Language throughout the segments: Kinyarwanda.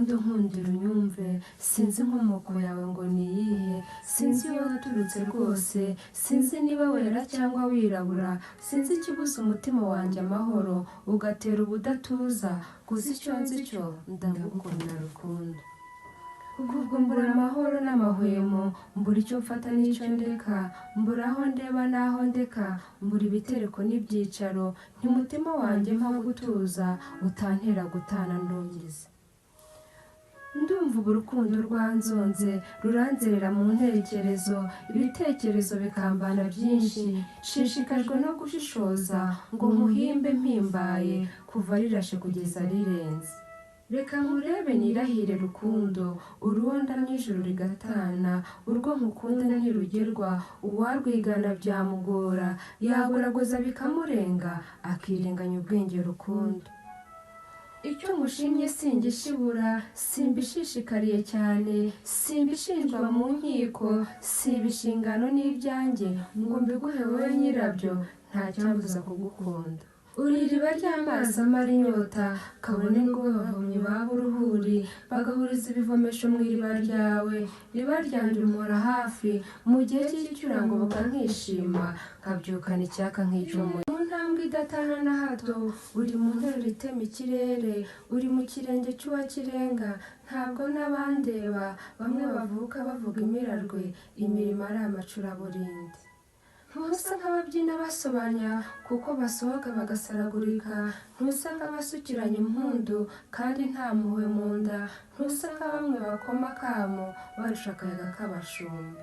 Rukundo nkundira unyumve, sinzi inkomoko yawe ngo ni iyihe, sinzi iyo waturutse rwose, sinzi niba wera cyangwa wirabura, sinzi ikibuza umutima wanjye amahoro, ugatera ubudatuza, gusa icyo nzi cyo ndagukunda Rukundo. Kuva ubwo mbura amahoro n'amahwemo, mbura icyo mfata n'icyo ndeka, mbura aho ndeba n'aho ndeka, mbura ibitereko n'ibyicaro, nti mutima wanjye mpa gutuza, utantera gutana ndungiza. Ndumva ubu urukundo rwanzonze, ruranzerera mu ntekerezo, ibitekerezo bikambana byinshi, nshishikajwe no gushishoza ngo nkuhimbe mpimbaye, kuva rirashe kugeza rirenze. Reka nkurebe nirahire Rukundo, uruwo ndamya ijuru rigatana, urwo nkukunda ntirugerwa, uwarwigana byamugora, yagoragoza bikamurenga, akirenganya ubwenge Rukundo. Icyo nkushimye singishibura, simbishishikariye cyane, simbishinjwa mu nkiko, si ibishingano n'ibyanjye, ngo mbiguhe wowe nyirabyo, nta cyambuza kugukunda. Uri iriba ry'amazi amara inyota, kabone n'ubwo abavomyi baba uruhuri, bagahuriza ibivomesho mu iriba ryawe, riba ryanjye umpora hafi, mu gihe cy'icyurangoboka nkishima, nkabyukana icyaka nk'icy'umuyaga. Mu ntambwe idatana na hato, uri mu nteruro itema ikirere, uri mu kirenge cy'uwakirenga, ntabwo n'abandeba, bamwe bavuka bavuga imirarwe, imirimo ari amacuraburindi. Ntusa nk'ababyina basobanya, kuko basohoka bagasaragurika, ntusa nk'abasukiranya impundu, kandi nta mpuhwe mu nda, ntusa nka bamwe bakoma akamo, barusha akayaga k'abashumba.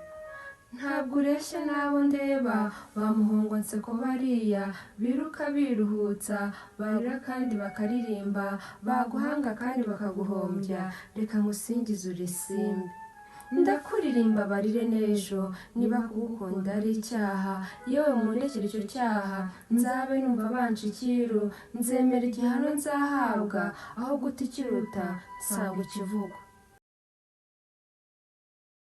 Ntabwo ureshya n'abo ndeba, ba muhongo-nseko bariya, biruka biruhutsa, barira kandi bakaririmba, baguhanga kandi bakaguhombya, reka nkusingize uri isimbi. Ndakuririmba barire n'ejo, niba kugukunda ari icyaha, yewe mundekere icyo cyaha, nzabe numva banca icyiru, nzemera igihano nzahabwa, aho guta ikiruta nsanga ikivugwa.